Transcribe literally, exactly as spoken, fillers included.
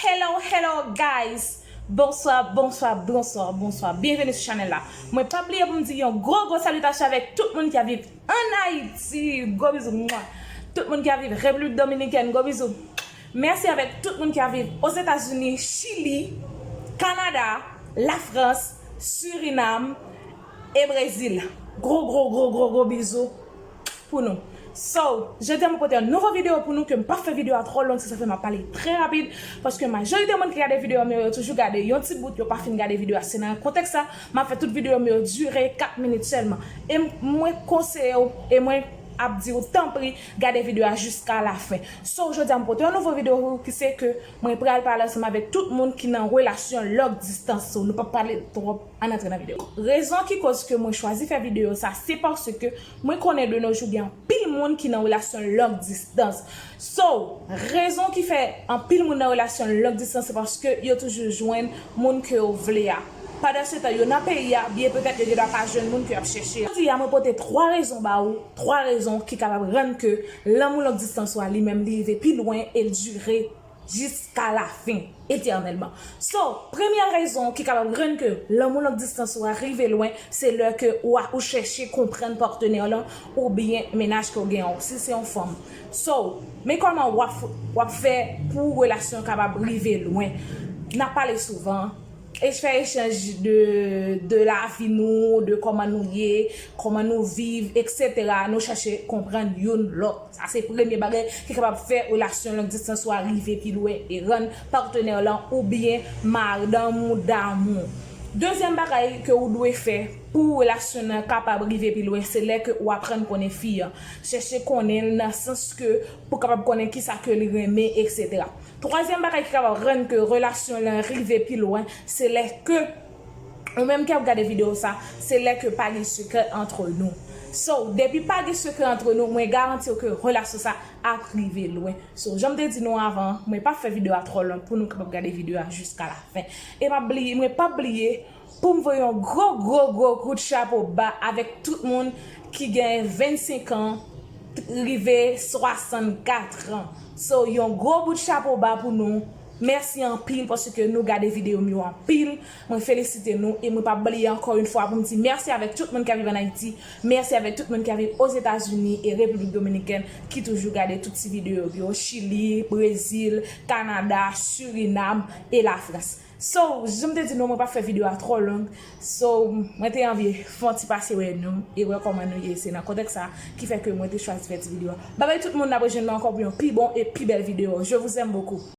Hello, hello, guys! Bonswa, bonswa, bonswa, bonswa. Byenveni sou chanèl la. Mwen pa bliye pou m di yon gwo, gwo salitasyon avèk tout moun ki ap viv ann Ayiti. Gwo bizou, mwa. Tout moun ki ap viv Repiblik Dominikèn, gwo bizou. Mèsi avèk tout moun ki ap viv Ozetazini, Chili, Kanada, Lafrans, Sirinam e Brezil. Gwo, gwo, gwo, gwo, gwo bizou pou nou. So, jodi a mwen pote yon nouvo videyo pou nou, ke m p ap fè videyo a twò long, se sa fè m ap pale trè rapid, paske majorite moun ki gade videyo m yo, yo toujou gade yon ti bout, yo pa fin gade videyo a. Se nan kontèks sa, m ap fè tout videyo m yo dire kat minit sèlman. E m- mwen konseye w, e mwen ap di w, tanpri, gade videyo a jiska lafen. So, jodi a m pote yon nouvo videyo pou ou ki se ke mwen pral pale ansanm avèk tout moun ki nan relasyon long distance. So, nou p ap pale twòp, ann antre nan videyo. Rezon ki koz ke mwen chwazi fè videyo sa, se paske mwen konnen de nos jours gen anpil moun ki nan relasyon long distance. So, rezon ki fè anpil moun nan relasyon long distance, se paske yo toujou jwenn moun ke yo vle a. Pandan se tan, yo nan peyi a, byen petèt yo gendwa pa jwenn moun ke y ap chèche a. Jodi a, mwen pote twa rezon ba ou, twa rezon ki kapab rann ke lanmou long distance ou a li menm li rive pi lwen e l dire jiska lafen, etènèlman. So, premyè rezon ki kapab rann ke lanmou long distance ou a rive lwen, se lè ke ou a- ou chèche konprann patnè w lan oubyen mennaj ke w gen an, si se yon fanm. So, men kòman w ap f- w ap fè pou relasyon kapab rive lwen. N ap pale souvan, e fè echanj de, de lavi nou, de kòman nou ye, kòman nou viv, etsetera. Nou chèche konprann youn lòt. Sa se premye bagay ki kapab fè relasyon long distance ou a rive pi lwen e rann patnè w lan oubyen madanm ou damou. Dezyèm bagay ke ou dwe fè pou relasyon nan kapab rive pi lwen, se lè ke ou aprann konnen fi an. Chèche konnen l nan sans ke pou kapab konnen kisa ke li renmen, etsetera. Twazyèm bagay ki kapab rann ke relasyon lan rive pi lwen, se lè ke ou menm ki ap gade videyo sa, se lè ke pa gen sekrè antre nou. So, depi pa gen sekrè antre nou, mwen garanti w ke relasyon sa ap rive lwen. So, jan m te di nou avan, mwen p ap fè videyo a twò long pou nou kapab gade videyo a jiska lafen. E m ap bliye, mwen p ap bliye pou m voye yon gwo, gwo, gwo kout chapo ba avèk tout moun ki gen vennsenk an rive swasannkat an. So, yon gwo bout chapo ba pou nou. Mèsi anpil paske nou gade videyo m yo anpil. Mwen felisite nou e mwen p ap bliye ankò yon fwa pou m di mèsi avèk tout moun ki ap viv ann Ayiti. Mèsi avèk tout moun ki ap viv Ozetazini e Repiblik Dominikèn ki toujou gade tout ti videyo m yo. Chili, Brezil, Kanada, Sirinam e Lafrans. So, jan m te di nou, mwen p ap fè videyo a twò long. So, mwen te anvi fè yon ti pase wè nou e wè kòman nou ye. Se nan kontèks sa ki fè ke mwen te chwazi fè ti videyo a. Babay tout moun, n ap rejwenn nou ankò pou yon pi bon e pi bèl videyo. Je vous aime beaucoup.